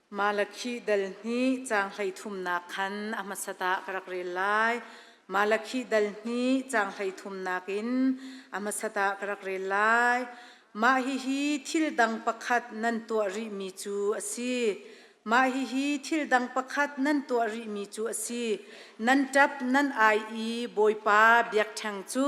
Malakhi dal hnih caang 33nak khan a hmasat ah ka rak rel lai. Malakhi dal hnih caang 33nak in a hmasat ah ka rak rel lai. Mah hihi thil dang pakhat nan tuah rihmi cu a si. Mah hihi thil dang pakhat nan tuah rihmi cu a si. Nan ṭap nan ai i Bawipa biakṭheng cu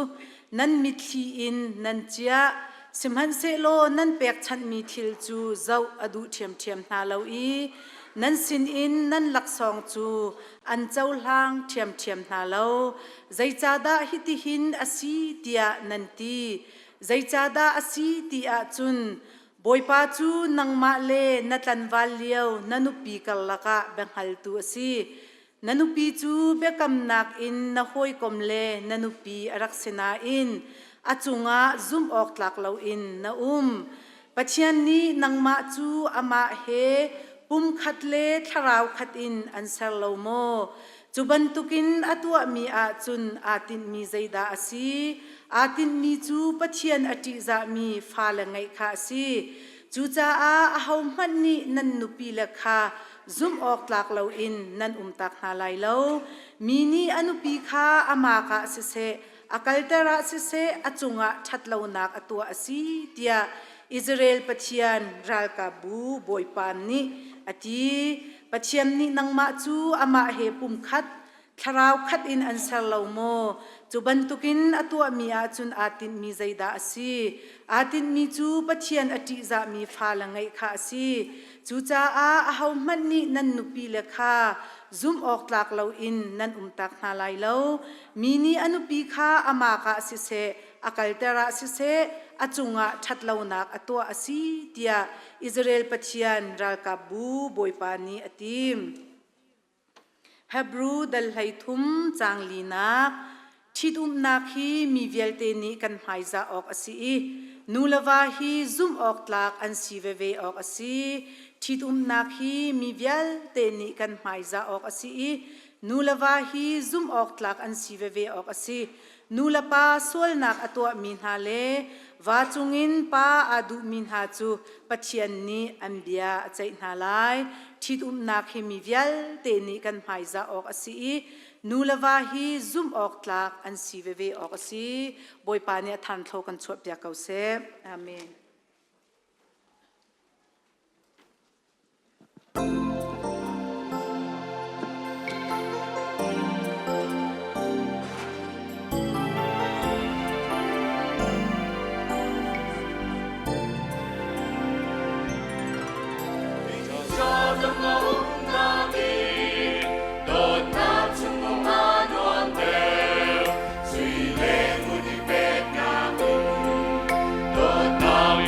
nan mitthli in nan ciah. Sihmanhsehlaw nan pekchanhmi thil cu zoh a duh ṭhiamṭhiam hna lo i nan sinin nan laksawng cu an cohlang ṭhiamṭhiam hna lo. Zeicahdah hitihin a si tiah nan ti? Zeicahdah a si ti ahcun Bawipa cu nangmah le na tlanval lio na nupi karlak ah biahngaltu a si. Na nupi cu biakamnak in na hawikom le na nupi a rak si nain a cungah zumh awk tlak loin na um. Pathian nih nangmah cu amah he pumkhat le thlarau khat in an ser lo maw? Cu bantukin a tuahmi ahcun aa tinhmi zeidah a si? Aa tinhmi cu Pathian a ṭihzahmi fale ngeih kha a si. Cucaah ahohmanh nih nan nupile kha zumh awk tlak loin nan umtak hna lai lo. Mi nih a nupi kha a mak ah siseh, a kalter ah siseh, a cungah ṭhatlonak a tuah a si tiah Israel Pathian ralkapbu Bawipa nih a ti. Pathian nih nangmah cu amah he pumkhat Thlarau khat in an ser lo maw? Cu bantukin a tuahmi ahcun aa tinhmi zeidah a si? Aa tinhmi cu Pathian a ṭihzahmi fale ngeih kha a si. Cucaah ahohmanh nih nan nupile kha zumh awk tlak loin nan umtak hna lai lo. Mi nih a nupi kha a mak ah siseh, a kalter ah siseh, a cungah ṭhatlonak a tuah a si tiah Israel Pathian ralkapbu Bawipa nih a ti. Hebru dal 13 caang linak Ṭhitumnak hi mi vialte nih kan hmaizah awk a si i nu le va hi zumh awk tlak an si veve awk a si. Ṭhitumnak hi mi vialte nih kan hmaizah awk a si i nu le va hi zumh awk tlak an si veve awk a si. Nu le pa sualnak a tuahmi hna le va cungin pa aa duhmi hna cu Pathian nih an bia a ceih hna lai. Ṭhitumnak hi mi vialte nih kan hmaizah awk a si i nu le va hi zumh awk tlak an si veve awk a si. Bawipa nih a thanthlo kan chuahpiak ko seh. Amen. Sui le ngun i peknak in dawtnak.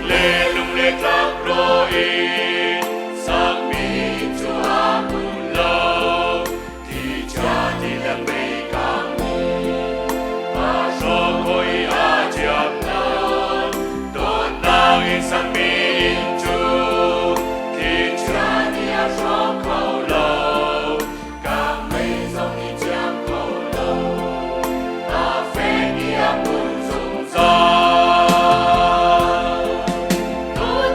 le lung le tlakro in sakmi cu a hmun lo. Ti chia ti le mei kang a hrawk hoi a ciam nawn. Dawtnak in sakmi inn cu thlichia nih a hrawk kho lo. Kang mei zong nih ciam kho lo. A fek i a hmun zungzal.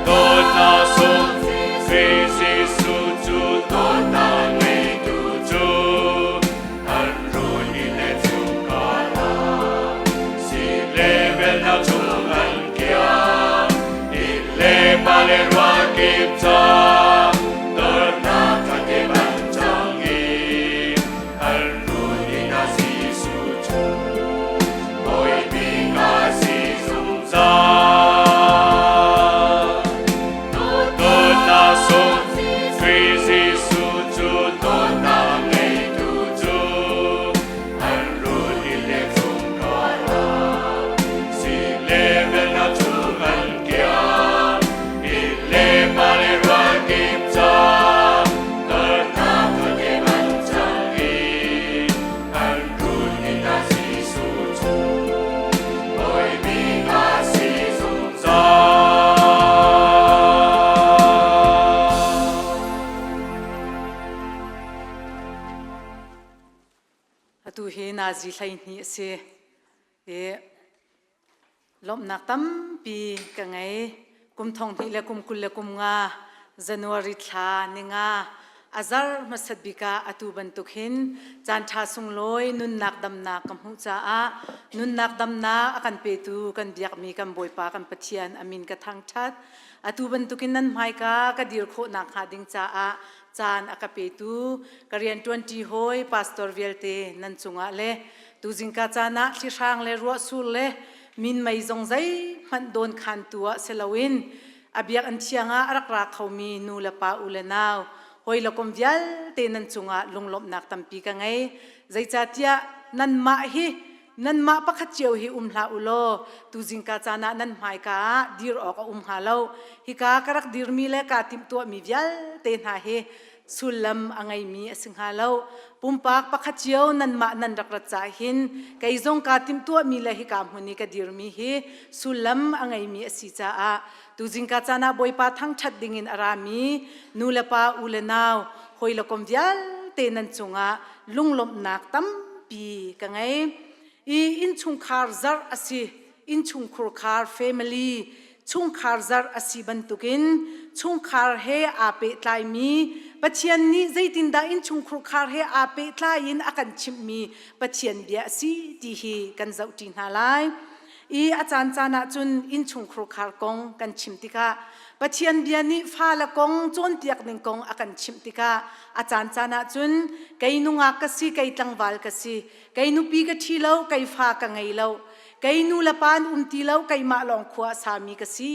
Dawtnak sung Khrih Jesuh cu dawtnak ngeitu cu an run i le chungkhar ah sik le velnak chung an kiang. Inn le pa le rual kip ca dawtnak ṭhakip an cang i an run i na Jesuh cu bawi bik a si zungzal. Dawtnak sung Khrih Jesuh cu dawtnak ngeitu cu an run i le chungkhar ah sik le velnak chung an kiang. Inn le pa le rual kip ca dawtnak ṭhakip an cang i an run i na Jesuh cu bawi bik a si zungzal. Atu hi nazi 12 a si. I lawmhnak tampi ka ngei. Kum thong hnih le kum 20 le kum nga January thla ninga a zar hmasat bik ah atu bantuk hin caan ṭha sunglawi nunnak damnak ka hmuh caah nunnak damnak a kan petu kan biakmi kan Bawipa kan Pathian a min ka thangṭhat. Atu bantukin nan hmaika ka dir khawh nakhnga ding caah caan a ka petu ka rianṭuanṭi hawi pastor vialte nan cungah le tuzingka caan ah thlihrang le ruahsur le minmei zong zeihmanh dawnkhantu ah si loin a biakinn thiang ah a rak ra khomi nu le pa u le nau hawi le kom vialte nan cungah lunglawmhnak tampi ka ngei. Zeicahtiah nanmah hi nanmah pakhat cio hi um hlah u law tuzingka caan ah nan hmaika ah dir awk a um hnga lo. Hika ka rak dirmi le kaa timhtuahmi vialte hna hi sullam a ngeimi a si hnga lo. Pumpak pakhat cio nanmah nan rak rat caah hin kei zong kaa timhtuahmi le hika hmun i ka dirmi hi sullam a ngeimi a si caah tuzingka caan ah Bawipa thangṭhat dingin a rami nu le pa u le nau hawi le kom vialte nan cungah lunglawmhnak tampi ka ngei. I innchungkhar zarh a si innchungkhurkhar family chungkhar zarh a si bantukin chungkhar he aa pehtlaimi Pathian nih zeitindah innchungkhurkhar he aa pehtlai in a kan chimhmi Pathian bia a si ti hi kan zohṭi hna lai. I a caancaan ahcun innchungkhurkhar kong kan chim tikah Pathian bia nih fale kong cawnpiak ning kong a kan chimh tikah a caancaan ahcun kei nungak ka si kei tlangval ka si kei nupi ka ṭhi lo kei fa ka ngei lo kei nu le pa an um ti lo keimah lawng khua a sami ka si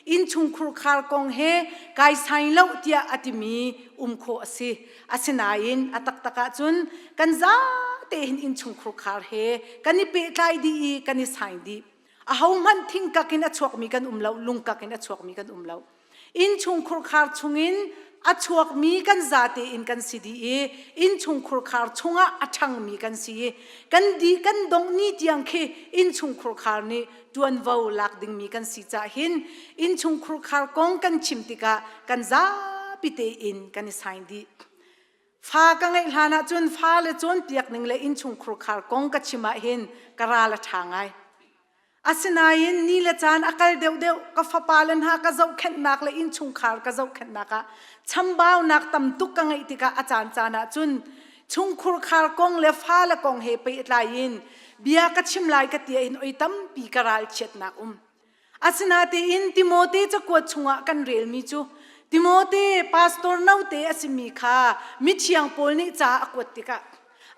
innchungkhur khar kong he kai sai lo tiah a timi um khawh a si asinain a taktak ahcun kan zate hin innchungkhur khar he kan i pehtlai dih i kan i sai dih ahohmanh thingkak in a chuakmi kan um lo lungkak in a chuakmi kan um lo Innchungkhur khar chungin a chuakmi kan zate in kan si dih i innchungkhur khar chungah a ṭhangmi kan si i kan di kan dongh ni tiang khi innchungkhur khar nih ṭuanvo lak dingmi kan si cah hin innchungkhur khar kong kan chim tikah kan zapi tein kan i sain dih. Fa ka ngeih hlan ahcun fale cawnpiak ning le innchungkhur khar kong ka chim ah hin ka ral a ṭha ngai. Asinain ni le caan a kal deuhdeuh ka fapa le hna ka zohkhenhnak le innchungkhar ka zohkhenhnak ah chambaunak tam tuk ka ngeih tikah a caancaan ahcun chungkhurkhar kong le fale kong he pehtlai in bia ka chim lai ka ti in oi tampi ka ralchiatnak um. Asinain Timote cakuat chungah kan relmi cu Timote pastor note a simi kha mithiang Paul nih ca a kuat tikah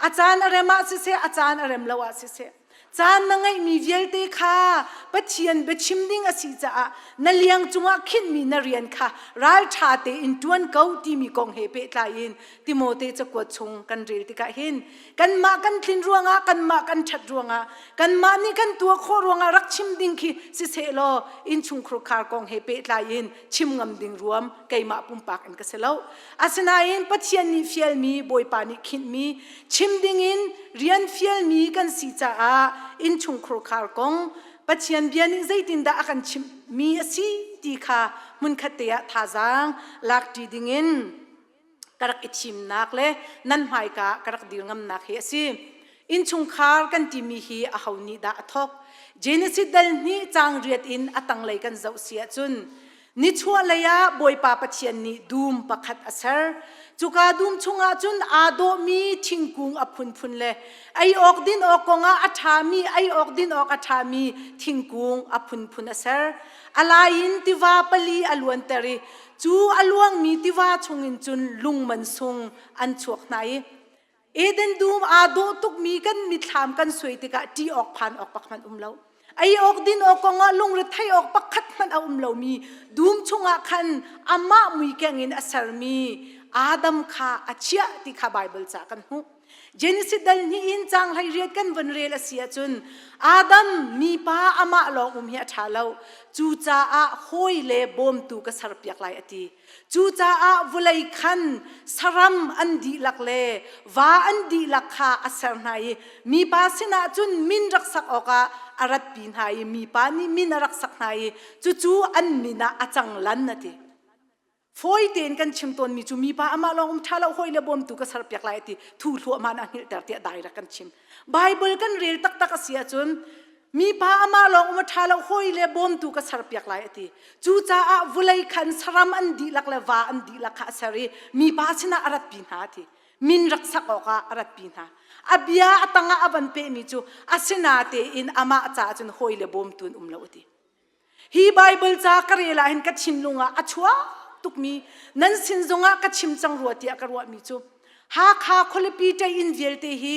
a caan a rem ah siseh a caan a rem lo ah siseh. Caan na ngeihmi vialte kha Pathian biachim ding a si caah na liang cungah khinhmi na rian kha ralṭha tein ṭuan ko timi kong he pehtlai in Timote cakuat chung kan rel tikah hin kanmah kan tlin ruangah kanmah kan ṭhat ruangah kanmah nih kan tuah khawh ruangah rak chim ding khi siseh law innchungkhur khar kong he pehtlai in chim ngam ding ruam keimah pumpak in ka si lo. Asinain Pathian nih fialmi Bawipa nih khinhmi chim dingin rian fialmi kan si caah innchungkhur khar kong Pathian bia nih zeitindah a kan chimhmi a si ti kha hmunkhat te ah thazaang lakṭi dingin ka rak i thimnak le nan hmaika ka rak dir ngamnak hi a si. Innchungkhar kan timi hi aho nih dah a thawk? Genesis dal hnih caang riat in a tanglei kan zoh si ahcun nichuahlei ah Bawipa Pathian nih dum pakhat a ser. Cuka dum chungah cun aa dawhmi thingkung a phunphun le ei awk din awk kongah a ṭhami ei awk din awk a ṭhami thingkung a phunphun a ser. A lai in tiva pali a luanter i cu a luangmi tiva chungin cun lung mansung an chuak hna i Eden dum aa dawh tukmi kan mithlam kan suai tikah ṭih awk phan awk pak hmanh um lo. Ei awk din awk kongah lungre thei awk pakhat hmanh a um lomi dum chungah khan amah mui keng in a sermi Adam kha a chiah ti kha Baibal ca kan hmuh. Genesis dal hnih in caang 18 kan von rel a si ahcun Adam mipa amah lawng um hi a ṭha lo. Cucaah hawi le bawmtu ka serpiak lai a ti. Cucaah vawlei khan saram an dihlak le va an dihlak kha a ser hna i mipa sinah cun min rak sak awkah a ratpi hna i mipa nih min a rak sak hna i cucu an min ah a cang lan a ti. Fawi tein kan chim tawnmi cu mipa amah lawng um ṭha lo hawi le bawmtu ka serpiak lai a ti thu hluahmah na hngilhter tiah dai rak kan chim. Baibal kan rel taktak a si ahcun mipa amah lawng um a ṭha lo hawi le bawmtu ka serpiak lai a ti. Cucaah vulei khan saram an dihlak le va an dihlak kha a ser i mipa sinah a ratpi hna a ti. Min rak sak awkah a ratpi hna. A bia a tangah a van pehmi cu asinatein amah caah cun hawi le bawmtu an um lo a ti. Hi Baibal ca ka rel ah hin ka thinlung ah a chuak tukmi nan sin zongah ka chim cang rua tiah ka ruahmi cu Hakha khualipi ṭei-inn vialte hi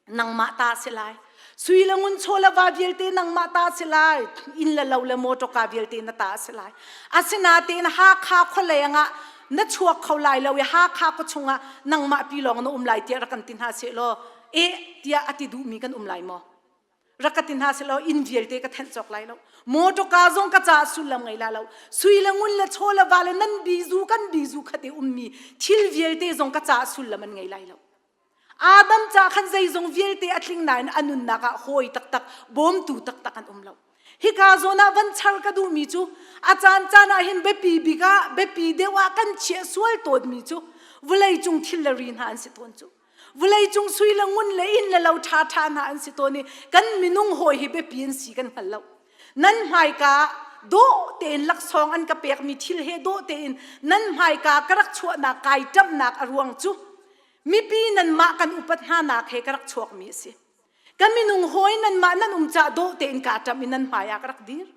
nangmah ta si lai. Sui le ngun chaw le va vialte nangmah ta si lai. Inn le lo le mawṭawka vialte na ta si lai. Asinatein Hakha khualeng ah na chuak kho lai lo i Hakha khua chungah nangmah pi lawng na um lai tiah rak kan ti hna seh law eh tiah a ti duhmi kan um lai maw? Rak ka ti hna seh law inn vialte ka thenh cawk lai lo. Mawṭawka zong ka caah sullam ngei la lo. Sui le ngun le chaw le va le nan bizu kan bizu khat i ummi thil vialte zong ka caah sullam an ngei lai lo. Adam ca khan zeizong vialte a tling nain a nunnak ah hawi taktak, bawmtu taktak an um lo. Hika zawn ah van char ka duhmi cu a caan caan ah hin biapi bik ah biapi deuh ah kan chiah sual tawnmi cu vawlei cung thil le ri hna an si tawn cu. Vawlei cung sui le ngun le inn le lo ṭhaṭha hna an si tawn i kan minung hawi hi biapi an si kan hngal lo. Nan hmaika dawh tein laksawng an ka pekmi thil he dawh tein nan hmaika ka rak chuahnak kai ṭamhnak a ruang cu Mipi nanmah kan upat hnanak he ka rak chuakmi a si. Ka minung hawi nanmah nan um cah dawh tein kaa ṭamh i nan hmai ah ka rak dir.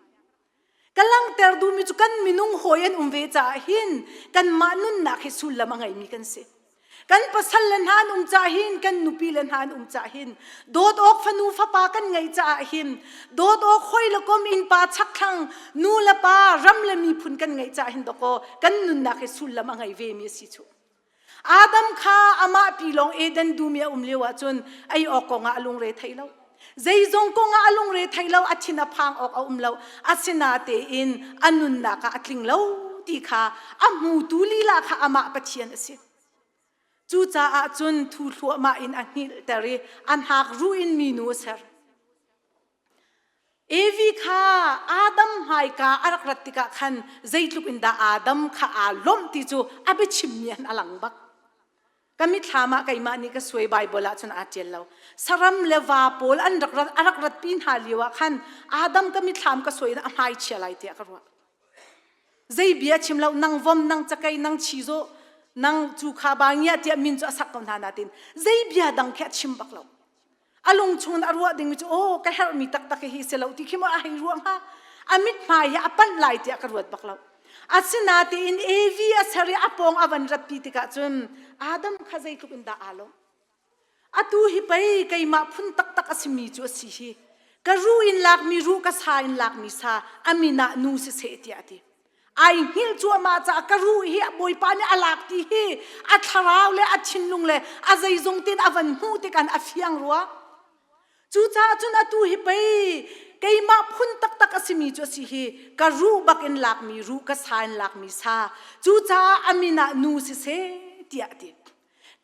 Ka langhter duhmi cu kan minung hawi an um ve caah hin kanmah nunnak hi sullam a ngeimi kan si. Kan pasal le hna an um caah hin kan nupi le hna an um caah hin dawt awk fanu fapa kan ngeih caah hin dawt awk hawi le kom innpa chakthlang nu le pa ram le miphun kan ngeih caah hin dawkaw kan nunnak hi sullam a ngei ve mi a si cu. Adam kha amah pi lawng Eden dum i a um lio ahcun ei awk kongah a lungre thei lo. Zeizong kongah a lungre thei lo, a thin a phang awk a um lo. Asinatein a nunnak ah a tling lo ti kha a hmutu lila kha amah Pathian a si. Cucaah cun thu thluahmah in a hngilhter i a hnak ruh in minu a ser. Evi kha Adam hmaika a rak rat tikah khan zeitluk in dah Adam kha aa lawmh ti cu a biachimmi an a lang bak. Ka mithlam ah keimah nih ka suai Baibal ah cun aa ṭial lo. Saram le va pawl an rak rat, a rak ratpi hna lio ah khan Adam ka mithlam ka suai in a hmai chia lai tiah ka ruah. Zei bia chim lo nang vom nang cakei nang chizaw nang cu kha ba ngia tiah min cu a sak ko hna natin zei bia dang khi a chim bak lo. A lung chung in a ruah dingmi cu aw ka herhmi taktak hi si lo ti khi maw a hei ruah hnga. A mithmai hi a panh lai tiah ka ruat bak lo. Asinatein Evi a ser i a pawng a van ratpi tikah cun Adam kha zeitluk in dah aa lawmh. Atu hi pei keimah phun taktak a simi cu a si hi. Ka ruh in lakmi ruh, ka sa in lakmi sa, a min ah nu siseh tiah a ti. Ai hngilh cuahmah caah ka ruh hi Bawipa nih a lak ti hi a thlarau le a thinlung le a zeizong tein a van hmuh tikhan a fiang rua. Cucaah cun atu hi pei keimah phun taktak a simi cu a si hi ka ruh bak in lakmi ruh ka sa in lakmi sa cucaah a min ah nu siseh tiah a ti.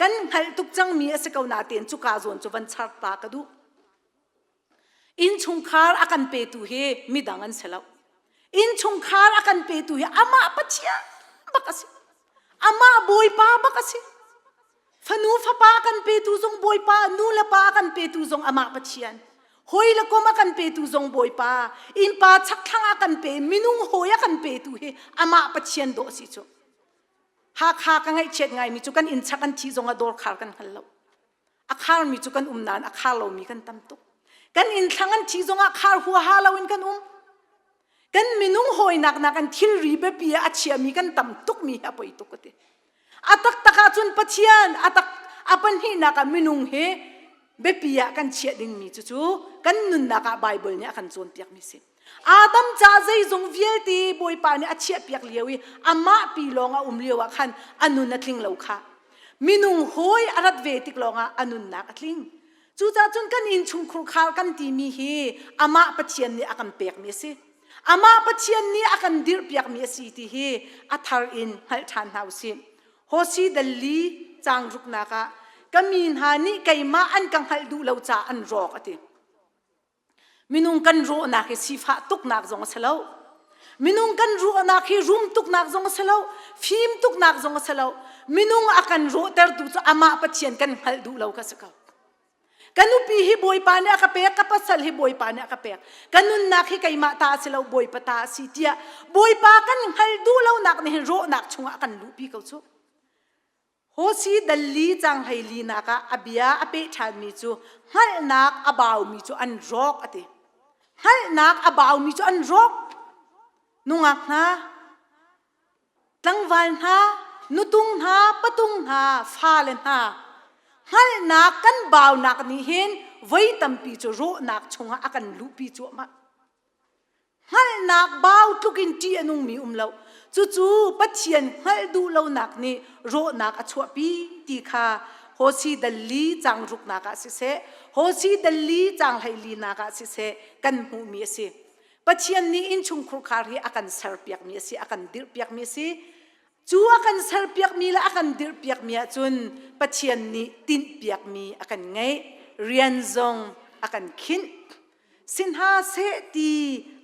Kan hngalh tuk cangmi a si ko natein cuka zawn cu van char ta ka duh. Innchungkhar a kan petu hi midang an si lo. Innchungkhar a kan petu hi amah Pathian bak a si. Amah Bawipa bak a si. Fanu fapa a kan petu zong Bawipa, nu le pa a kan petu zong amah Pathian. Hawi le kom a kan petu zong Bawipa, innpa chakthlang a kan pe, minung hawi a kan petu hi amah Pathian dawh a si cu. Hakha ka ngaihchiat ngaimi cu kan inn chak an thih zong ah dawr khar kan hngal lo. A kharmi cu kan um nain a khar lomi kan tam tuk. Kan inn thlang an thih zong ah khar huaha loin kan um. Kan minung hawinak nak an thilri biapi ah a chiami kan tam tukmi hi a poi tuk ka ti. A taktak ahcun Pathian a tak a pahnihnak ah minung hi biapi ah kan chiah dingmi cucu kan nunnak ah Bible nih a kan cawnpiakmi si. Adam ca zeizong vialte Bawipa nih a chiahpiak lio i amah pi lawng a um lio ah khan a nun a tling lo kha. Minung hawi a rat ve tik lawngah a nunnak a tling. Cucaah cun kan innchungkhur khar kan timi hi amah Pathian nih a kan pekmi a si. Amah Pathian nih a kan dirhpiakmi a si ti hi a thar in hngalh ṭhan hna u sih. Hosi dalli caang ruknak ah ka mi hna nih keimah an ka hngalh duh lo caah an rawk a ti. Minung kan rawhnak hi sifah tuknak zong a si lo. Minung kan ruahnak hi rum tuknak zong a si lo. Fim tuknak zong a si lo. Minung a kan rawhtertu cu amah Pathian kan hngalh duh lo kha si ko. Ka nupi hi Bawipa nih a ka pek, ka pasal hi Bawipa nih a ka pek. Ka nunnak hi keimah ta a si lo, Bawipa ta a si tiah Bawipa kan hngalh duh lonak nih hin rawhnak chungah a kan luhpi ko cu. Hosi dalli cang 14 nak ah a bia a peh ṭhanmi cu hngalhnak a baumi cu an rawk a ti. Hngalhnak a baumi cu an rawk. Nungak hna, tlangval hna, nutung hna, patung hna, fale hna, hngalhnak kan baunak nih hin voi tampi cu rawhnak chungah a kan luhpi cuahmah. Hngalhnak bau tluk in ṭih a nungmi um lo. Cucu Pathian hngalh duh lonak nih rawhnak a chuahpi ti kha Hosi dalli caang ruknak ah siseh, Hosi dalli caang 14nak ah siseh kan hmuhmi a si. Pathian nih innchungkhur khar hi a kan serpiakmi a si, a kan dirhpiakmi a si. Cu a kan serpiakmi le a kan dirhpiakmi ahcun Pathian nih tinhpiakmi a kan ngeih, rian zong a kan khinh. Si hna seh ti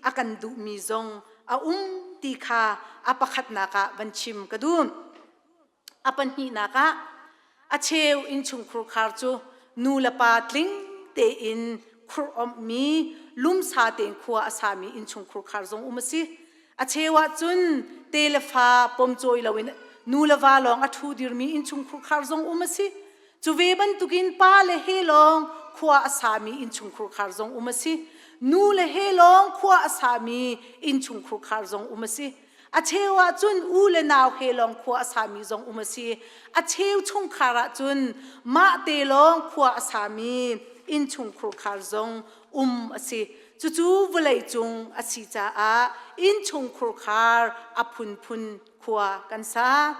a kan duhmi zong a um ti kha a pakhatnak ah van chim ka duh. A pahnihnak ah a cheu innchungkhur khar cu nu le pa tling tein khurh omhmi lumsa tein khua a sami innchungkhur khar zong um a si. A cheu ahcun te le fa pomcawi loin nu le va lawng a ṭhu dirmi innchungkhur khar zong um a si. Cu ve bantukin pa le he lawng khua a sami innchungkhur khar zong um a si. Nu le he lawng khua a sami innchungkhur khar zong um a si. A cheu ahcun u le nau he lawng khua a sami zong um a si. A cheu chungkhar ahcun mah te lawng khua a sami innchungkhur khar zong um a si. Cucu vawleicung a si caah innchungkhur khar a phunphun khua kan sa.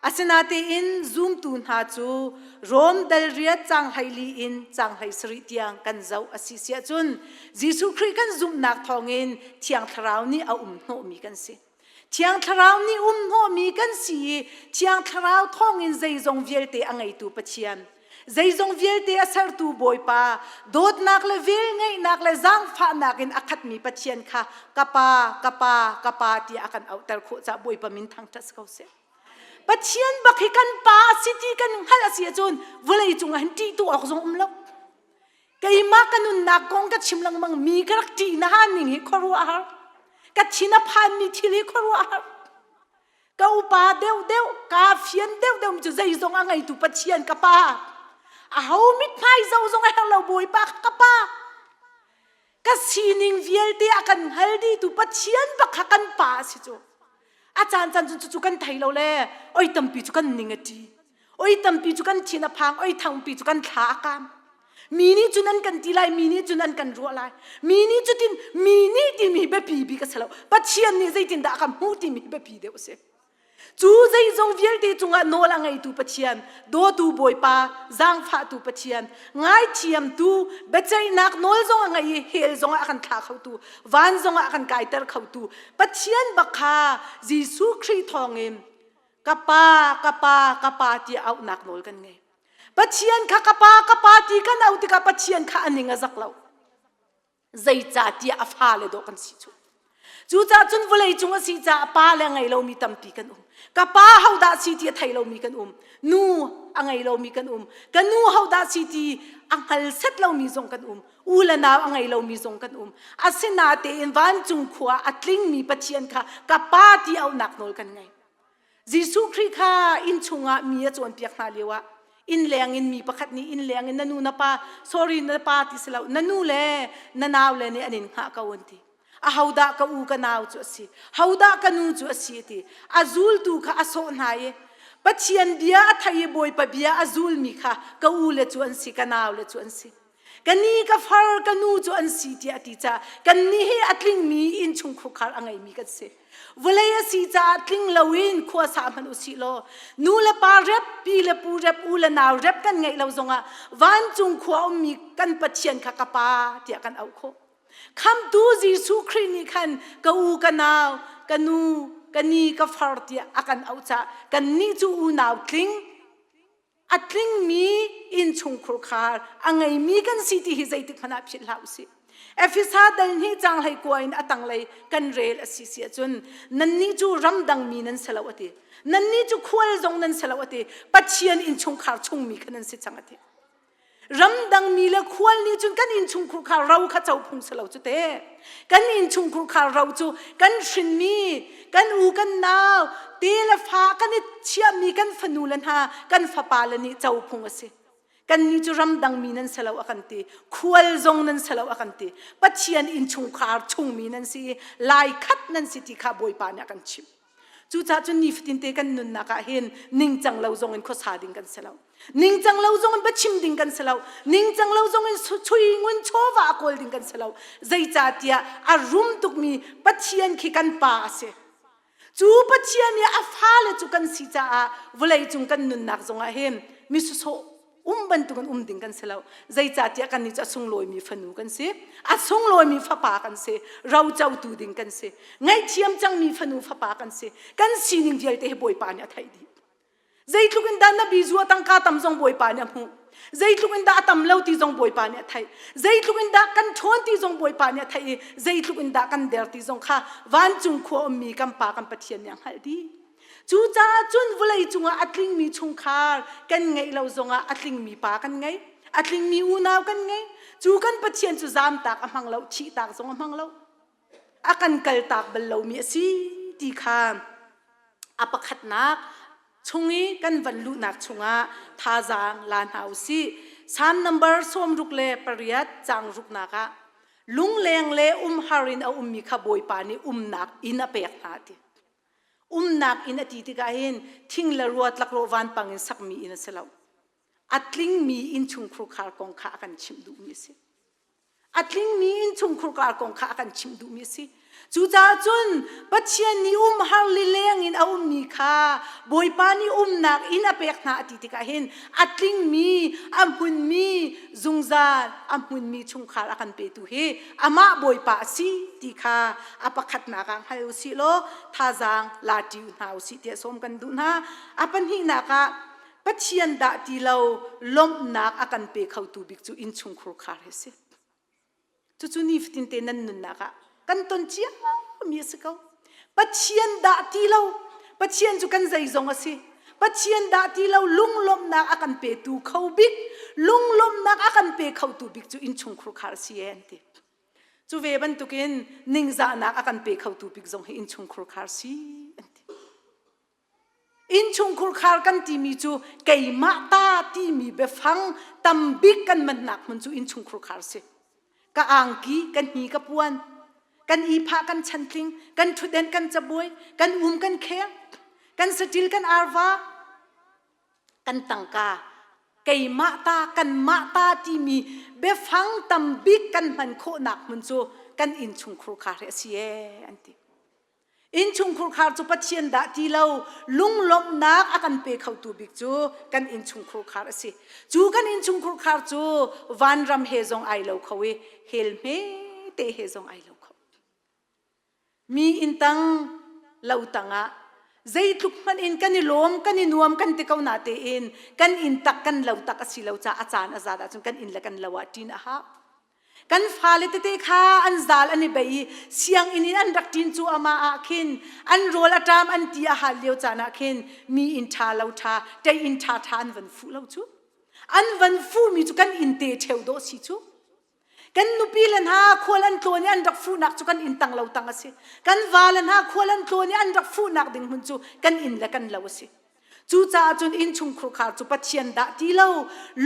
Asinatein zumtu hna cu Rom dal riat caang 14 in caang 17 tiang kan zoh a si siah cun Jesuh Khrih kan zumhnak thawngin Thiang Thlarau nih a um hnawhmi kan si. Thiang Thlarau nih um hnawhmi kan si i Thiang Thlarau thawngin zeizong vialte a ngeitu Pathian, zeizong vialte a sertu Bawipa, dawtnak le velngeihnak le zaangfahnak in a khatmi Pathian kha ka Pa, ka Pa, ka Pa tiah a kan auhter khawh caah Bawipa min thangṭhat si ko seh. Pathian bak hi kan pa a si ti kan hngalh a si ahcun vawlei cung ah hin ṭih tu awk zong um lo. Keimah ka nunnak kong ka chim lengmang mi ka rak ṭih na ning hi khuaruahhar. Ka thin a phanmi thil hi khuaruahhar. Ka upa deuh deuh, ka fian deuh deuh mi cu zeizong a ngeitu Pathian ka pa. Aho mithmai zo zong a herh lo Bawipa ka pa. Ka sining vialte a kan hngal dihtu Pathian bak kha kan pa a si cu. A caan caan cun cucu kan thei lo le oi tampi cu kan ning a ṭi. Oi tampi cu kan thin a phang, oi thangpi cu kan thla a kaam. Mi nih cun an kan ti lai, mi nih cun an kan ruah lai. Mi nih cutin mi nih timi biapi bik a si lo. Pathian nih zeitindah a kan hmuh timi biapi deuh a si. Cu zeizong vialte cungah nawl a ngeitu Pathian, dawtu Bawipa, zaangfahtu Pathian, ngaithiamtu, biaceihnak nawl zong a ngei i hell zongah a kan thla khotu, van zongah a kan kaiter khotu Pathian bak kha Jesuh Khrih thawngin ka pa, ka pa, ka pa tiah auhnak nawl kan ngei. Pathian kha ka pa, ka pa ti kan auh tikah Pathian kha a ning a zak lo. Zeicahtiah a fale dawh kan si cu. Cucaah cun vawlei cung a si caah pa le a ngei lomi tampi kan um. Ka pa hodah si ti a thei lomi kan um. Nu a ngei lomi kan um. Ka nu hodah si ti a hngal set lomi zong kan um. U le nau a ngei lomi zong kan um. Asinatein vancung khua a tlingmi Pathian kha ka pa ti auhnak nawl kan ngei. Jesuh Khrih kha inn chungah mi a cawnpiak hna lioah inn leng in mi pakhat nih inn leng in na nu na pa sorry na pa ti si lo na nu le na nau le nih an in hngah ko an ti. Ahodah ka u ka nau cu a si hodah ka nu cu a si ti a zultu kha a sawh hna i Pathian bia a thei i Bawipa bia a zulmi kha ka u le cu an si ka nau le cu an si. Ka ni ka far ka nu cu an si tiah a ti caah kannih hi a tlingmi innchungkhar a ngeimi kan si. Vawlei a si caah tling loin khua sa hmanh u sih law nu le pa rep, pi le pu rep, u le nau rep kan ngeih lo zongah vancung khua ummi kan Pathian kha ka pa tiah kan auh khawh. Khamtu Jesuh Khrih nih khan ka u ka nau, ka nu, ka ni, ka far tiah a kan auh caah kannih cu unau tling a tlingmi innchungkhur khar a ngeimi kan si ti hi zeitik hmanh ah philh hlah usih. Efesa dal hnih cang hlei kua in a tanglei kan rel a si si ahcun nannih cu ramdang mi nan si lo a ti. Nannih cu khual zong nan si lo a ti. Pathian innchungkhar chungmi kha nan si cang a ti. Ramdang mi le khual nih cun kan innchungkhur khar ro kha co phung si lo cu te. Kan innchungkhur khar ro cu kan hrinmi, kan u kan nau, te le fa kan i chiahmi kan fanu le hna, kan fapa le nih co phung a si. Kannih cu ramdang mi nan si lo a kan ti. Khual zong nan si lo a kan ti. Pathian innchungkhar chungmi nan si i lai khat nan si ti kha Bawipa nih a kan chimh. Cucaah cun nifatin te kan nunnak ah hin ningcang lo zong in khuasa ding kan si lo. Ningcang lo zong in biachim ding kan si lo. Ningcang lo zong in chui ngun chawva a kawl ding kan si lo. Zeicahtiah a rum tukmi Pathian khi kan pa a si. Cu Pathian nih a fale cu kan si caah vawlei cung kan nunnak zongah hin mi sawsawh um bantukin um ding kan si lo. Zeicahtiah kannih cu a sunglawimi fanu kan si, a sunglawimi fapa kan si, rocotu ding kan si, ngaihthiam cangmi fanu fapa kan si. Kan sining vialte hi Bawipa nih a theih dih. Zeitluk in dah na bizu a tangka tam zong Bawipa nih a hmuh. Zeitluk in dah a tam lo ti zong Bawipa nih a theih. Zeitluk in dah kan ṭhawn ti zong Bawipa nih a theih i zeitluk in dah kan der ti zong kha vancung khua ummi kan Pa kan Pathian nih a hngalh dih. Cucaah cun vawlei cungah a tlingmi chungkhar kan ngeih lo zongah a tlingmi pa kan ngei, a tlingmi unau kan ngei. Cu kan Pathian cu zamtak a hmang lo, thihtak zong a hmang lo. A kan kaltak bal lomi a si ti kha a pakhatnak chung i kan van luhnak chungah thazaang la hna u sih. Psalm number 68 caang ruknak ah lungleng le umhar in a ummi kha Bawipa nih umnak inn a pek hna ti. Umnak inn a ti tikah hin thing le rua tlakrawh vanpang in sakmi inn a si lo. A tlingmi innchungkhur khar kong kha a kan chimh duhmi a si. A tlingmi innchungkhur khar kong kha a kan chimh duhmi a si. Cucaah cun Pathian nih umhar lileng in a ummi kha Bawipa nih umnak inn a pek hna a ti tikah hin a tlingmi, a hmunmi, zungzal a hmunmi chungkhar a kan petu hi amah Bawipa a si ti kha a pakhatnak ah hngal u sih law thazaang la ṭi hna u sih tiah sawm kan duh hna. A pahnihnak ah Pathian dah ti lo lawmhnak a kan pe khotu bik cu innchungkhur khar hi a si. Cucu nifatin te nan nunnak ah kan ton ciami a si ko. Pathian dah ti lo Pathian cu kan zeizong a si. Pathian dah ti lo lunglawmhnak a kan petu kho bik lunglawmhnak a kan pe khotu bik cu innchungkhur khar a si e an ti. Cu ve bantukin ningzahnak a kan pe khotu bik zong hi innchungkhur khar si an ti. Innchungkhur khar kan timi cu keimah ta timi biafang tambik kan mannak hmun cu innchungkhur khar si. Ka angki, ka hni, ka puan, kan iphah kan chantling, kan ṭhutden kan cabuai, kan um kan kheng, kan saṭil kan arva, Kan tangka keimah ta kanmah ta timi biafang tambik kan hman khawhnak hmun cu kan innchungkhur khar hi a si ee an ti. Innchungkhur khar cu Pathian dah ti lo lunglawmhnak a kan pe khotu bik cu kan innchungkhur khar a si. Cu kan innchungkhur khar cu vanram he zong ai lo kho i hell hme te he zong ai lo kho. Mi inn tang lo tangah zeitluk hmanh in kan i lawm kan i nuam kan ti ko na tein kan inn tak kan lo tak a si lo caah a caan a zat ahcun kan inn le kan lo ah ṭin a hau. Kan fale tete kha an zal an i bei i sianginn in an rak ṭin cu amah ah khin an rawl a ṭam an ti a hal lio caan ah khin mi inn ṭha lo ṭha ṭei inn ṭha ṭha an van fuh lo cu. An van fuhmi cu kan inn te ṭheu dawh si cu. Kan nupi le hna khual an tlawn i an rak fuhnak cu kan inn tang lo tang a si. Kan va le hna khual an tlawn i an rak fuhnak ding hmun cu kan inn le kan lo a si. Cucaah cun innchungkhur khar cu Pathian dah ti lo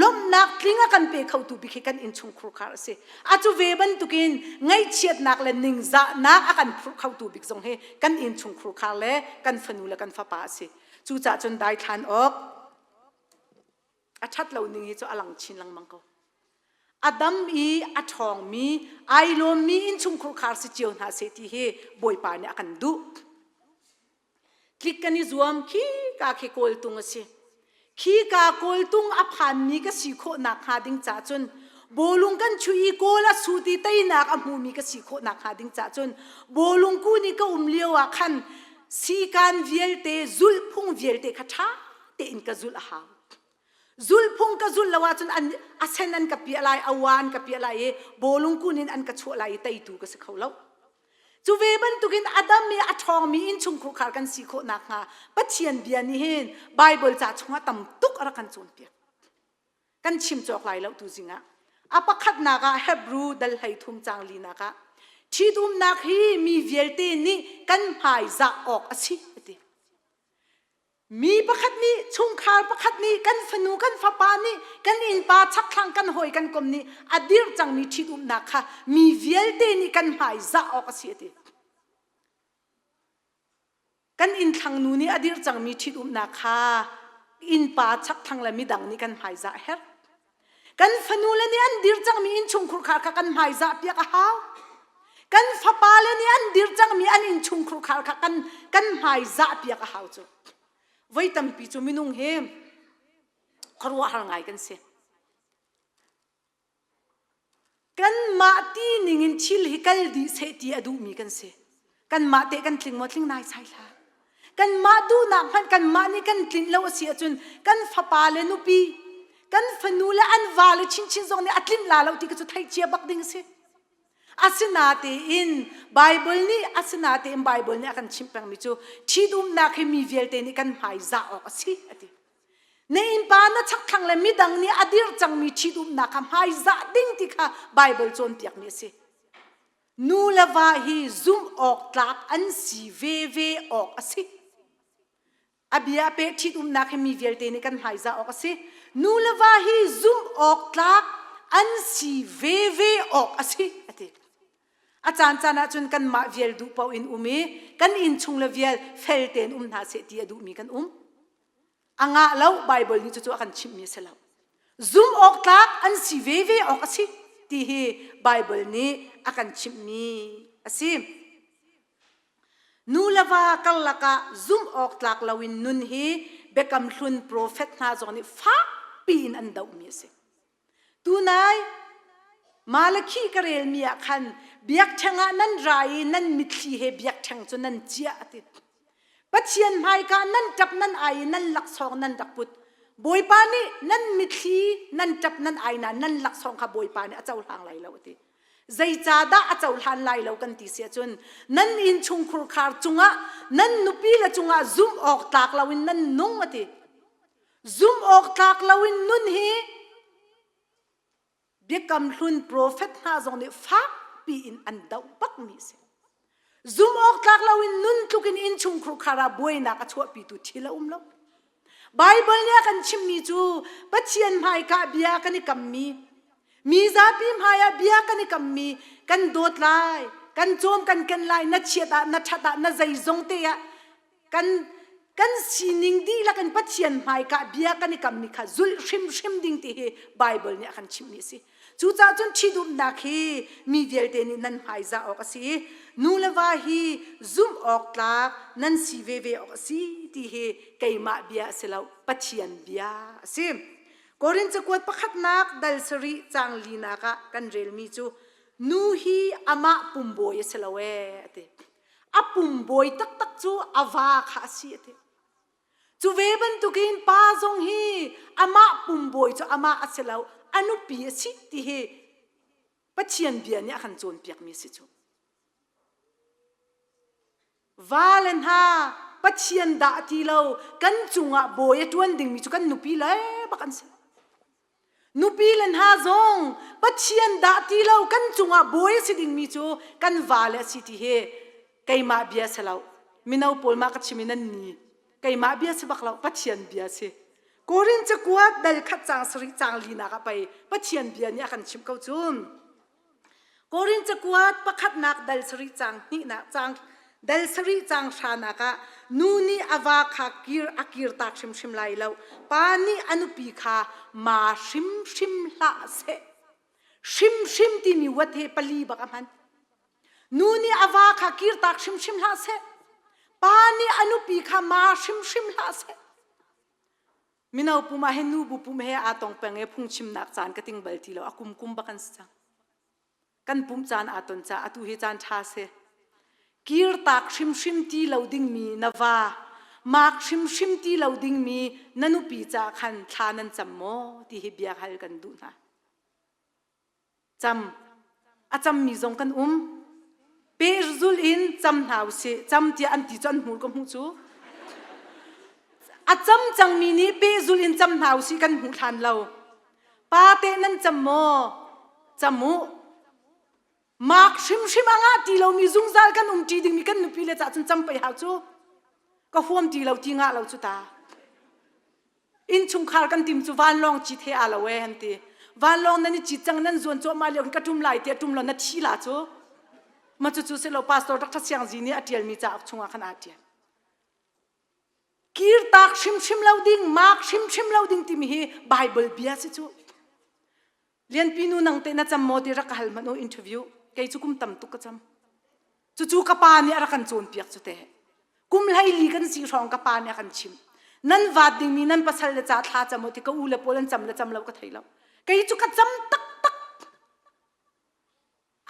lawmhnak tling a kan pe khotu bik hi kan innchungkhur khar a si. A cu ve bantukin ngaihchiatnak le ningzahnak a kan phurh khotu bik zong hi kan innchungkhur khar le kan fanu le kan fapa a si. Cucaah cun daithlan awk a ṭhat lo ning hi cu a lang chin lengmang ko. A dam i a ṭhawngmi, ai lawmmi innchungkhur khar si cio hna seh ti hi Bawipa nih a kan duh. Tlik kan i zuam khi ka khi kawltung a si. Khi ka kawltung a phanmi ka si khawh nakhnga ding ca cun bawlung kan chuih i kawl a sut i teinak a hmumi ka si khawh nakhnga ding ca cun bawlung kun i ka um lio ah khan sikan vialte zulhphung vialte kha ṭha tein ka zulh a hau. Zulhphung ka zulh lo ahcun an a sen an ka piah lai, a wa an ka piah lai i bawlung kun in an ka chuah lai i teitu ka si kho lo. Cu ve bantukin Adam i a ṭhawngmi innchungkhur khar kan si khawh nakhnga Pathian bia nih hin Baibal ca chungah tam tuk a rak kan cawnpiak. Kan chim cawk lai lo tu zingah. A pakhatnak ah Hebrew dal 13 caang linak ah ṭhitumnak hi mi vialte nih kan hmaizah awk a si a ti. Mi pakhat nih, chungkhar pakhat nih, kan fanu, kan fapa nih, kan innpa chakthlang kan hawi kan kom nih a dirh cangmi ṭhitumnak kha mi vialte nih kan hmaizah awk a si a ti. Kan innthlang nu nih a dirh cangmi ṭhitumnak kha innpa chakthlang le midang nih kan hmaizah a herh. Kan fanule nih an dir cangmi innchungkhur khar kha kan hmaizah piak a hau. Kan fapale nih an dir cangmi an innchungkhur khar kha kan, kan hmaizah piak a hau cu. Voi tampi cu minung hi khuaruahhar ngai kan si. Kanmah ti ningin thil hi kal dih seh ti a duhmi kan si. Kanmah teh kan tling maw tling nai sai hlah. Kanmah duhnak hmanh kanmah nih kan tlinh lo a si ahcun kan fapa le nupi, kan fanu le an va le chinchin zong nih a tlinh la lo ti ka cu theih cia bak ding a si. Asinatein Bible nih asinatein Bible nih a kan chimh pengmi cu ṭhitumnak hi mi vialte nih kan hmaizah awk a si a ti. Na innpa na chakthlang le midang nih a dirh cangmi ṭhitumnak kha hmaizah ding ti kha Baibal cawnpiakmi a si. Nu le va hi zumh awk tlak an si veve awk a si. A bia pe ṭhitumnak hi mi vialte nih kan hmaizah awk a si. Nu le va hi zumh awk tlak an si veve awk a si a ti. A caan caan ahcun kanmah vial duh paoh in um i kan innchung le vial fel tein um hna seh ti a duhmi kan um. A ngah lo Baibal nih cucu a kan chimhmi a si lo. Zum awk tlak an si veve awk a si ti hi Baibal nih a kan chimhmi a si. Nu le va karlak ah zumh awk tlak loin nun hi Biakam Hlun profet hna zong nih fakpi in an dohmi a si. Tunai Malakhi ka relmi ah khan biakṭheng ah nan ra i nan mitthli he biakṭheng cu nan ciah a ti. Pathian hmaika nan ṭap nan ai i nan laksawng nan rak put. Bawipa nih nan mitthli nan ṭap nan ai nain nan laksawng kha Bawipa nih a cohlang lai lo a ti. Zeicahdah a cohlan lai lo kan ti si ahcun nan innchungkhur khar cungah nan nupi le cungah zumh awk tlak loin nan nung a ti. Zumh awk tlak loin nun hi Biakam Hlun profet hna zong nih fakpi in an doh bakmi a si. Zumh awk tlak loin nun tluk in innchungkhur khar ah buainak a chuahpitu thil a um lo. Baibal nih a kan chimmi cu Pathian hmaika bia kan i kammi, mi zapi hmaiah bia kan i kammi, kan dawt lai, kan cawm kan ken lai, na chiat ah, na ṭhat ah, na zeizong te ah kan. Kan sining dihlak in Pathian hmaika bia kan i kammi kha zulh hrimhrim ding ti hi Baibal nih a kan chimhmi a si. Cucaah cun ṭhitumnak hi mi vialte nih nan hmaizah awk a si i nu le va hi zumh awk tlak nan si veve awk a si ti hi keimah bia a si lo, Pathian bia a si. Korin cakuat pakhatnak dal sarih caang linak ah kan relmi cu nu hi amah pumbawi a si lo ee a ti. A pumbawi taktak cu a va kha a si a ti. Cu ve bantukin pa zong hi amah pumbawi cu amah a si lo, a nupi a si ti hi Pathian bia nih a kan cawnpiakmi a si cu. Va le hna Pathian dah ti lo kan cungah bawi a ṭuan dingmi cu kan nupi le bak an si. Nupi le hna zong Pathian dah ti lo kan cungah bawi a si dingmi cu kan vale a si ti hi keimah bia si lo. Mino pawl mah ka chim i nan ni. Keimah bia si bak lo, Pathian bia si. Korin cakuat dal khat caang sarih caang linak ah pei Pathian bia nih a kan chimh ko cu. Korin cakuat pakhatnak dal sarih caang hnihnak caang dal sarih caang hranak ah nu nih a va kha kir a kirtak hrimhrim lai lo pa nih a nupi kha ma hrimhrim hlah seh hrimhrim timi wat he pali bak a hman nu nih a va kha kirtak hrimhrim hlah seh pa nih a nupi kha ma hrimhrim hlah seh Mino pum ah hin nubu pum he aa tong peng i phungchimnak caan ka ting bal ti lo. A kum kum bak an si cang. Kan pum caan aa ton caah atu hi caan ṭha si. Kirtak hrimhrim ti lo dingmi na va, mak hrimhrim ti lo dingmi na nupi caah khan thla nan cam maw ti hi bia hal kan duh hna. Cam. A cammi zong kan um. Pehzul in cam hna usih. Cam tiah an ti cu an hmur ka hmuh cu. A cam cangmi nih pehzul in cam hna usih kan hmuh hlan lo. Pa teh nan cam maw? Cam u. Mak hrimhrim a ngah ti lomi zungzal kan um ṭi dingmi kan nupi le cah cun cam pei hau cu. Ka huam ti lo ti ngah lo cu ta. Innchungkhar kan tim cu vanlawng cit he aa lo ee an ti. Vanlawng nan i cit cang nan zuan cuahmah lio ka ṭum lai tiah ṭum lo na thi la cu. Ma cucu si lo pastor Dr. Siang Zi nih a ṭialmi cauk chungah khan aa ṭial. Kirtak hrimhrim lo ding, mak hrimhrim lo ding timi hi Bible bia si cu. Lianpi nu nang te na cam maw ti rak ka hal hmanh u interview. Kei cu kum tam tuk ka cam. Cucu ka pa nih a rak kan cawnpiak cu te. Kum hleili kan si hrawng ka pa nih a kan chimh. Nan vaat dingmi nan pasal le ca thla cam u ti ka u le pawl an cam le cam lo ka thei lo. Kei cu ka cam taktak.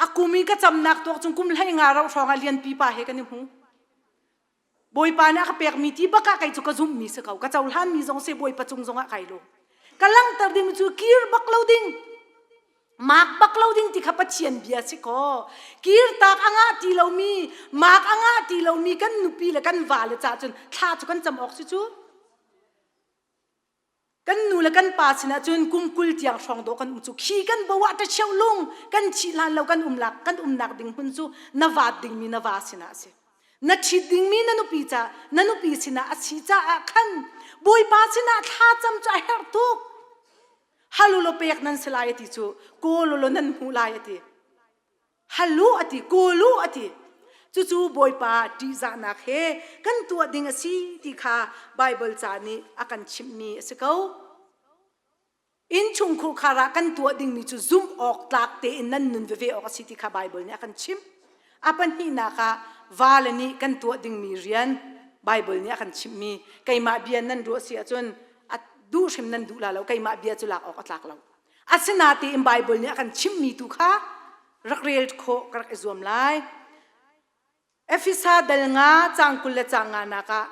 A kum i ka camnak tuak cung kum hlei nga rauh hrawng ah Lianpi pa he kan i hmu. Bawipa nih a ka pekmi ti bak ah kei cu ka zumhmi si ko. Ka cohlanmi zong si Bawipa cung zong ah kai lawm. Ka langhter ding cu kir bak lo ding. Mak bak lo ding ti kha Pathian bia si ko. Kirtak a ngah ti lomi, mak a ngah ti lomi kan nupi le kan vale caah cun thla cu kan cam awk si cu. Kan nu le kan pa sinah cun kum 20 tiang hrawng dawh kan um cu khi kan bo ah ṭacheu lung kan thih hlan lo kan um lak kan umnak ding hmun cu na vaat dingmi na va sinah a si. Na ṭhit dingmi na nupi ca na nupi sinah a si caah khan Bawipa sinah thlacam cu a herh tuk. Halulo pek nan si lai a ti cu kawlolo nan hmuh lai a ti. Halu a ti, kawlu a ti. Cucu Bawipa ṭihzahnak he kan tuah ding a si ti kha Baibal ca nih a kan chimhmi a si ko. Innchungkhur khar ah kan tuah dingmi cu zumh awk tlak tein nan nun veve awk a si ti kha Baibal nih a kan chimh. A pahnihnak ah vale nih kan tuah dingmi rian Baibal nih a kan chimhmi keimah bia nan ruah si ahcun a duh hrim nan duh la lo keimah bia cu lak awk a tlak lo. Asinain Baibal nih a kan chimhmi tu kha rak rel khawh ka rak i zuam lai. Efesa dal nga caang 20 le caang nga nak ah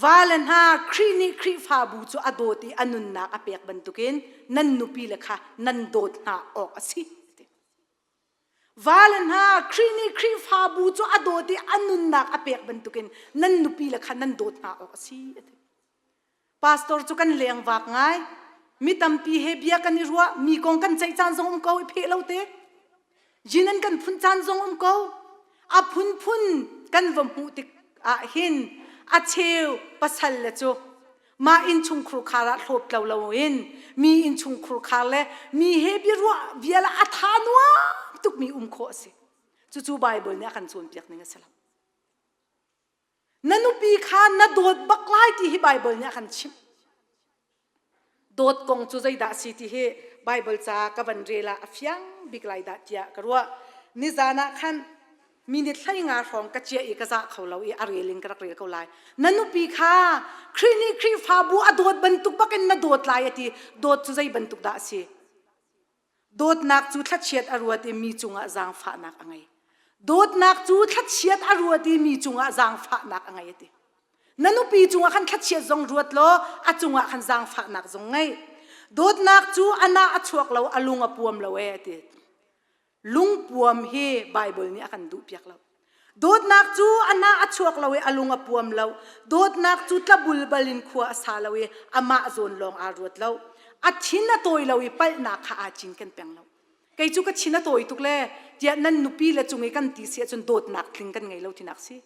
vale hna Khrih nih Khrihfabu cu a dawt i a nunnak a pek bantukin nan nupi le kha nan dawt hna awk a si. Vale hna Khrih nih Khrihfabu cu a dawt i a nunnak a pek bantukin nan nupi le kha nan dawt hna awk a si. Pastor cu kan leng vak ngai. Mi tampi he bia kan i ruah, mi kong kan ceih caan zong um ko i pheh lo te. Yin an kan phun caan zong um ko. A phunphun kan va hmuh tik ah hin a cheu pasal le cu mah innchungkhur khar ah hlawp tlo lo in mi innchungkhur khar le mi he biaruah vial ah a tha nuam tukmi um khawh a si. Cucu Bible nih a kan cawnpiak ning a si lo. Na nupi kha na dawt bak lai ti hi Baibal nih a kan chimh. Dawt kong cu zeidah a si ti hi Baibal ca ka van rel ah a fiang bik lai dah tiah ka ruah. Nizan ah khan minute 15 hrawng ka ciah i ka zah kho lo i a rel in ka rak rel ko lai. Na nupi kha Khrih nih Khrihfabu a dawt bantuk bakin na dawt lai a ti. Dawt cu zei bantuk dah a si? Dawtnak cu thlachiat a ruat i mi cungah zaangfahnak a ngei. Dawtnak cu thlachiat a ruat i mi cungah zaangfahnak a ngei a ti. Na nupi cungah khan thlachiat zong ruat law a cungah khan zaangfahnak zong ngei. Dawtnak cu a nah a chuak lo, a lung a puam lo ee a ti. Lungpuam hi Baibal nih a kan duhpiak lo. Dawtnak cu a nah a chuak lo i a lung a puam lo. Dawtnak cu tlabulbal in khua a sa lo i amah zawn lawng aa ruat lo. A thin a tawi lo i palhnak kha aa cinken peng lo. Kei cu ka thin a tawi tuk le tiah nan nupi le cung i kan ti si ahcun dawtnak tling kan ngei lo tinak si.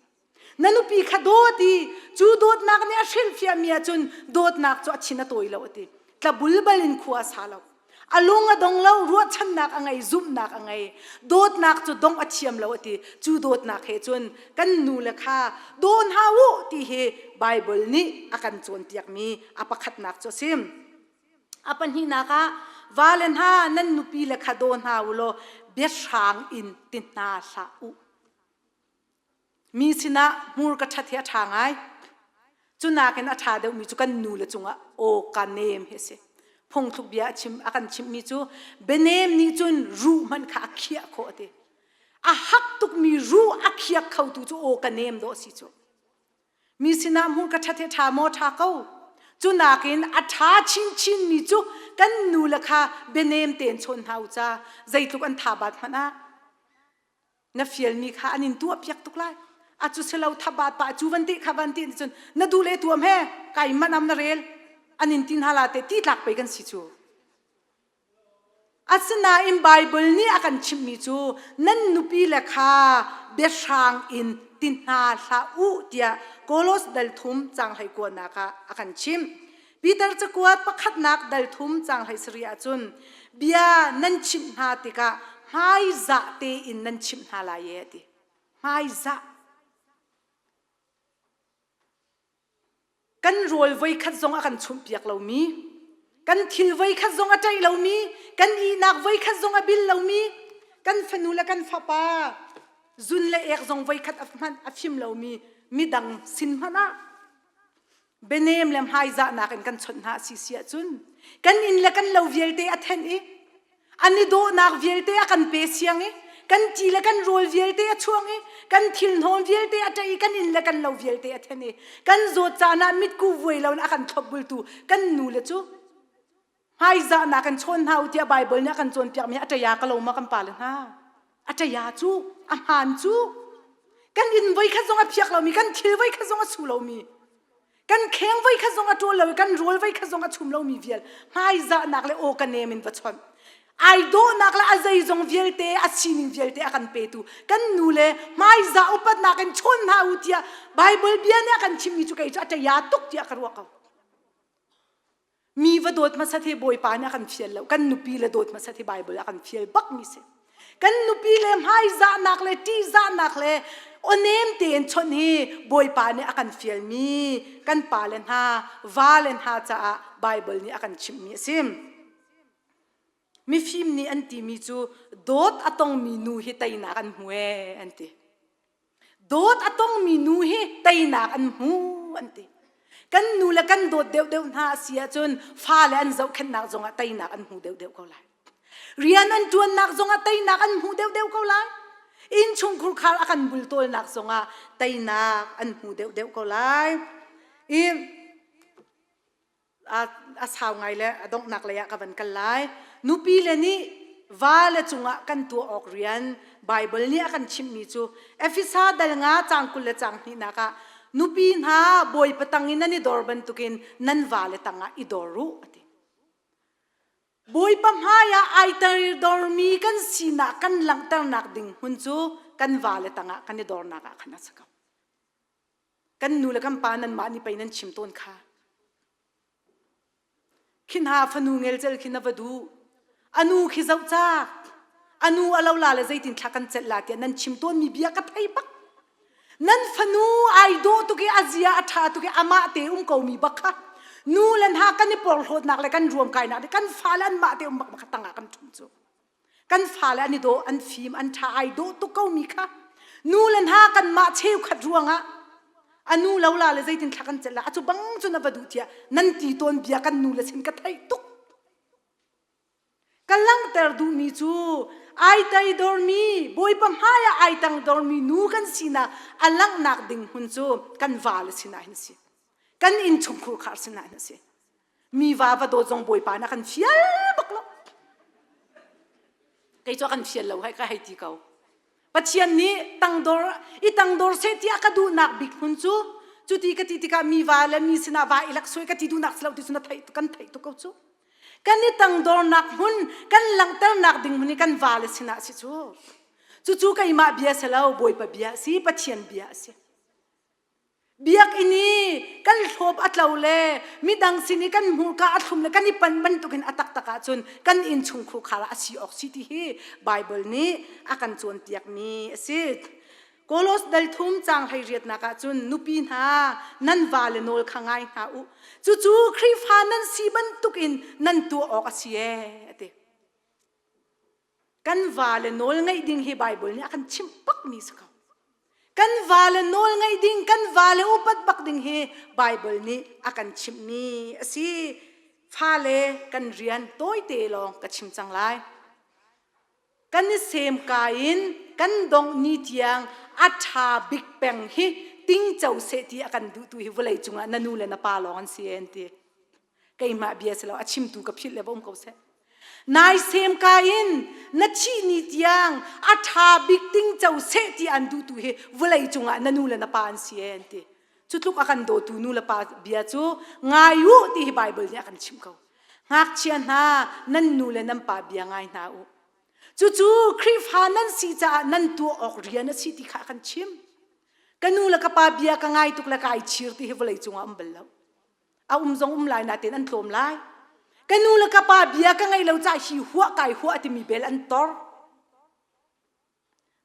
Na nupi kha dawt i cu dawtnak nih a hrilhfiahmi ahcun dawtnak cu a thin a tawi lo a ti. Tlabulbal in khua a sa lo. A lung a dong lo, ruahchannak a ngei, zumhnak a ngei. Dawtnak cu dongh a thiam lo a ti. Cu dawtnak he cun kan nu le kha daw hna u ti hi Baibal nih a kan cawnpiakmi a pakhatnak cu a si. A pahnihnak ah vale hna nan nupi le kha daw hna u law biahrang in ti hna hlah u. Mi sinah hmurka ṭhat hi a ṭha ngai. Cu nakin a ṭha deuhmi cu kan nu le cungah aw ka nem hi a si. Phungthluk bia a chim a kan chimhmi cu bianem nih cun ruh hmanh kha a khiah khawh a ti. A hak tukmi ruh a khiak khotu cu aw ka nem dawh a si cu. Mi sinah hmurka ṭhat hi ṭha maw ṭha ko. Cu nakin a ṭha chinchinmi cu kan nu le kha bianem tein chawn hna u ca zeitluk an tha bat hmanh ah na fialmi kha an in tuahpiak tuk lai a cu silo thabat pa cu van ti kha van ti cun na duh le tuam he kai manam na rel an in tin hala te ti tlak pei kan si cu asinain Bible nih a kan chimhmi cu nan nupi le kha biahrang in ti hna hlah u tiah Kolos dal thum cang hlei kuanak ah a kan chimh Peter cakuat pakhatnak dal thum cang hlei sarih ahcun bia nan chimh hna tikah hmaizah tein nan chimh hna lai e a ti. Hmaizah. Kan rawl voikhat zong a kan chumhpiak lomi, kan thil voikhat zong a ṭaih lomi, kan ihnak voikhat zong a bil lomi, kan fanu le kan fapa zun le ek zong voikhat a hmanh a fim lomi midang sin hmanh ah bianem le hmaizahnak in kan chawnh hna a si si ahcun kan inn le kan lo vialte a thenh i an i dawhnak vialte a kan pe siang i kan ti le kan rawl vialte a chuang i kan thilhnawn vialte a ṭei i kan inn le kan lo vialte a then i kan zawt caan ah mitku vuai lo in a kan thlopbultu kan nu le cu hmaizahnak in chawn hna u tiah Baibal nih a kan cawnpiakmi a ṭaya ka lo ma kan pale hna a ṭaya cu a hmaan cu kan inn voikhat zong a phiak lomi kan thil voikhat zong a su lomi kan kheng voikhat zong a ṭawl lo i kan rawl voikhat zong a chum lomi vial hmaizahnak le aw ka nem in va chawnh ai dawhnak le a zeizong vialte a sining vialte a kan petu kan nu le hmaizah upatnak in chawn hna u tiah Baibal bia nih a kan chimmi cu kei cu a ṭaya tuk tiah ka ruah ko Mi va dawt hmasat hi Bawipa nih a kan fial lo. Kan nupi le dawt hmasat hi Baibal a kan fial bak mi si. Kan nupi le hmaizahnak le ṭihzahnak le awnem tein chawnh hi Bawipa nih a kan fialmi kan pa le hna, va le hna caah Baibal nih a kan chimhmi a si. Mifim nih an timi cu dawt a tongmi nu hi teinak an hmu ee an ti. Dawt a tongmi nu hi teinak an hmu an ti. Kan nu le kan dawt deuhdeuh hna a si ahcun fale an zohkhenhnak zongah teinak an hmu deuhdeuh ko lai. Rian an ṭuannak zongah teinak an hmu deuhdeuh ko lai. Innchungkhur khar a kan bultawlnak zongah teinak an hmu deuhdeuh ko lai. I a sau ngai le a donghnak lei ah ka van kal lai. Nupi le nih va le cungah kan tuah awk rian Baibal nih a kan chimhmi cu Efesa dal nga cang 20 le cang hnihnak ah nupi hna Bawipa tang in nan i dor bantukin nan va le tangah i dor u a ti. Bawipa hmaiah ai dormi kan sinak kan langhternak ding hmun cu kan va le tangah kan i dornak ah khan a si ko. Kan nu le kan pa nanmah nih pei nan chim tawn kha. Khi hna fanu ngelcel khi na va duh. Anu khi zoh cak. Anu a lo la le zeitin thla kan celh la tiah nan chim tawnmi bia ka thei bak. Nan fanu ai dawh tuk i a zia a ṭha tuk i amah te um komi bak kha nu le hna kan i porhlawtnak le kan ruamkainak le kan fale anmah te um bak kha tangah kan ṭhum cu. Kan fale an i dawh, an fim, an ṭha, ai dawh tuk komi kha nu le hna kanmah cheukhat ruangah a nu lo la le zeitin thla kan celh la a cu bang cun a va duh tiah nan ti tawn bia kan nu le sin ka theih tuk. Ka langhter duhmi cu ai teidormi Bawipa hmaiah ai tangdormi nu kan sinak a langhnak ding hmun cu kan vale sinah hin si. Kan innchungkhur khar sinah hin a si. Mi va va dawt zong Bawipa nih a kan fial bak lo. Kei cu a kan fial lo hai ka hei ti ko. Pathian nih tangdor i tangdor seh tiah ka duhnak bik hmun cu cuti ka ti tikah mi va le mi sinah va i lak suai ka ti duhnak si lo ti cu na theih kan theih tuk ko cu. Kan i tangdornak hmun, kan langhternak ding hmun i kan vale sinah si cu. Cucu keimah bia si lo, Bawipa bia a si, Pathian bia a si. Biakinn i kan hlawp a tlo le midang sin i kan hmurka a thlum le kan i pan bantukin a taktak ahcun kan innchungkhur khar ah a si awk si ti hi Baibal nih a kan cawnpiakmi a si. Kolos dal thum caang hleiriatnak ah cun nupi hna nan vale nawl kha ngai hna u. Cucu Khrihfa nan si bantukin nan tuah awk a si ee a ti. Kan vale nawl ngaih ding hi Baibal nih a kan chimh bakmi si ko. Kan vale nawl ngaih ding, kan vale upat bak ding hi Baibal nih a kan chimhmi a si. Fale kan rian tawite lawng ka chim cang lai. Kan i semka in kan dongh ni tiang a ṭha bik peng hi tingco seh ti a kan duhtu hi vawlei cungah na nu le na pa lawng an si an ti. Keimah bia si lo a chimtu ka philh le va um ko seh. Nai semka in na thih ni tiang a ṭha bik tingco seh ti an duhtu hi vawlei cungah na nu le na pa an si an ti. Cu tluk a kan dawtu nu le pa bia cu ngai u ti hi Baibal nih a kan chimh ko. Ngakchia hna nan nu le nan pa bia ngai hna u. Cucu Khrihfa nan si caah nan tuah awk rian a si ti kha a kan chim. Ka nu le ka pa bia ka ngai tuk le kai chir ti hi vawlei cungah um bal lo. A um zong um lai nain an tlawm lai. Ka nu le ka pa bia ka ngaih lo caah hi huah kai huah timi bel an tor.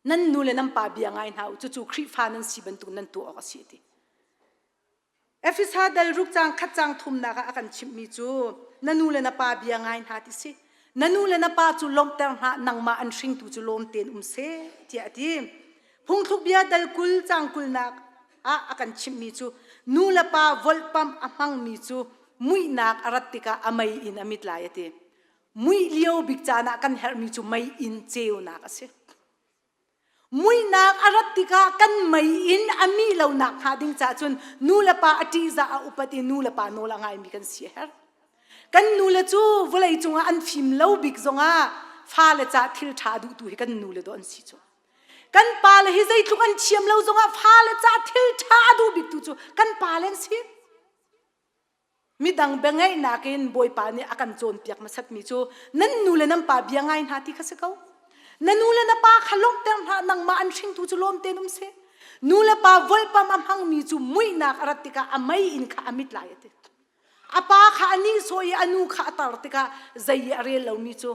Nan nu le nan pa bia ngai hna u. Cucu Khrihfa nan si bantuk nan tuah awk a si ti. Efesa dal ruk caang khat caang thumnak ah a kan chimhmi cu na nu le na pa bia ngai hna ti si. Na nu le na pa cu lawmhter hna nangmah an hringtu cu lawm tein um seh tiah a ti. Phungthluk bia dal 20 caang kulnak ah a kan chimhmi cu nu le pa volhpamh a hmangmi cu muihnak a rat tikah a mei in a mit lai a ti. Muih lio bik caan ah kan herhmi cu mei in ceunak a si. Muihnak a rat tikah kan mei in a mih lonak hnga ding caah cun nu le pa a ṭihzah a upat i nu le pa nawl a ngaimi kan si a herh. Kan nu le cu vawlei cungah an fim lo bik zongah fale caah thil ṭha a duhtu hi kan nu le dawh an si cu. Kan pale hi zeitluk an thiam lo zongah fale caah thil ṭha a duh biktu cu kan pale an si. Midang biangaihnak in Bawipa nih a kan cawnpiak hmasatmi cu nan nu le nan pa bia ngai hna ti kha si ko. Na nu le na pa kha lawmhter hna, nangmah an hringtu cu lawm tein um seh. Nu le pa volpam a hmangmi cu muihnak a rat tikah a mei in kha a mit lai a ti. A pa kha a nihsawh i a nu kha a tar tikah zei i a rel lomi cu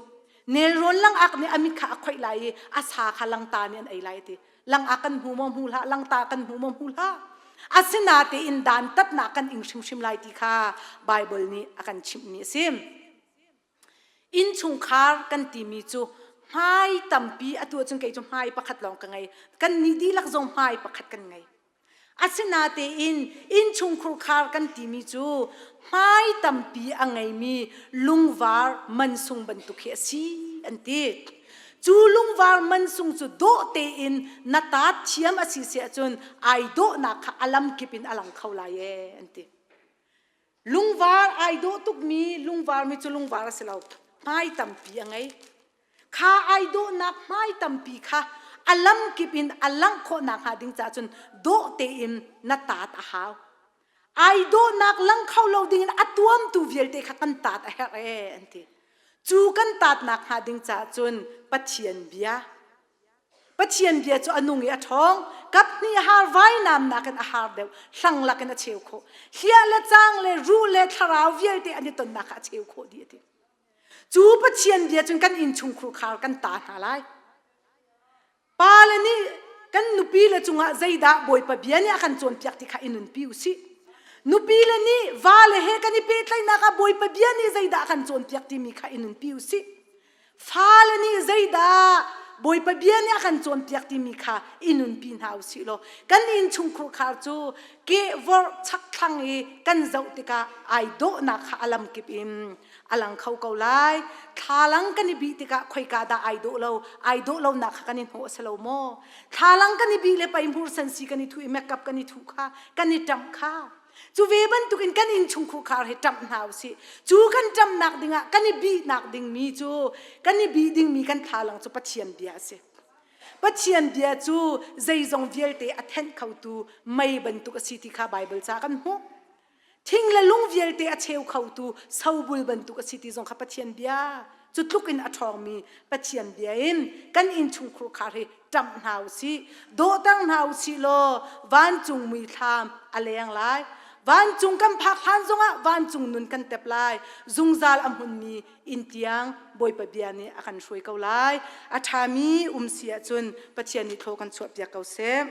nelrawn langak nih a mit kha a khoih lai i a sa kha langta nih an ei lai a ti. Langak kan hmu maw hmu hlah, langta kan hmu maw hmu hlah. Asinatein dantatnak kan ing hrimhrim lai ti kha Baibal nih a kan chimhmi a si. Innchungkhar kan timi cu hmai tampi atu ahcun kei cu hmai pakhat lawng ka ngei. Kan nih dihlak zong hmai pakhat kan ngei. Asinatein innchungkhur khar kan timi cu hmai tampi a ngeimi lungvar mansung bantuk hi a si an ti. Cu lungvar mansung cu dawh tein na taat thiam a si si ahcun ai dawhnak kha a lamkip in a lang kho lai ee an ti. Lungvar ai dawh tukmi lungvar mi cu lungvar a si lo. Hmai tampi a ngei. Kha ai dawhnak hmai tampi kha a lamkip in a langh khawh nakhnga ding caah cun dawh tein na taat a hau. Ai dawhnak lang kho lo dingin a tuamtu vialte kha kan taat a herh ee an ti. Cu kan taat nakhnga ding caah cun Pathian bia Pathian bia cu a nung i a ṭhawng. Kap hnih har vainam nakin a har deuh, hlang lakin a cheu khawh. Hliah le cang le ruh le thlarau vialte an i tonnak kha a cheu khawh dih a ti. Cu Pathian bia cun kan innchungkhur khar kan ta hna lai. Pale nih Kan nupi le cungah zeidah Bawipa bia nih a kan cawnpiak ti kha i nunpi usih. Nupi le nih va le he kan i pehtlaihnak ah Bawipa bia nih zeidah a kan cawnpiak timi kha i nunpi usih. Fale nih zeidah Bawipa bia nih a kan cawnpiak timi kha i nunpi hna usih law kan innchungkhur khar cu kehvorh chakthlang i kan zoh tikah ai dawhnak kha a lamkip in a lang kho ko lai. Thlalang kan i bih tikah khoika dah ai dawh lo, ai dawh lonak kha kan i hnawh a si lo maw? Thlalang kan i bih le paihmur sensi kan i thuh i makeup kan i thuh kha kan i ṭamh kha. Cu ve bantukin kan innchungkhur khar hi ṭamh hna usih. Cu kan ṭamhnak dingah kan i bihnak dingmi cu kan i bih dingmi kan thlalang cu Pathian bia a si. Pathian bia cu zeizong vialte a thenh khotu mei bantuk a si ti kha Baibal ca kan hmuh. Thing le lung vialte a cheu khotu sobul bantuk a si ti zong kha Pathian bia cu tluk in a ṭhawngmi Pathian bia in kan innchungkhur khar hi ṭamh hna u sih, dawhter hna u sih law vancung muithlam a leng lai. Vancung kan phak hlan zongah vancung nun kan tep lai. Zungzal a hmunmi inn tiang Bawipa bia nih a kan hruai ko lai. A ṭhami um si ahcun Pathian nih thlaw kan chuahpiak ko seh.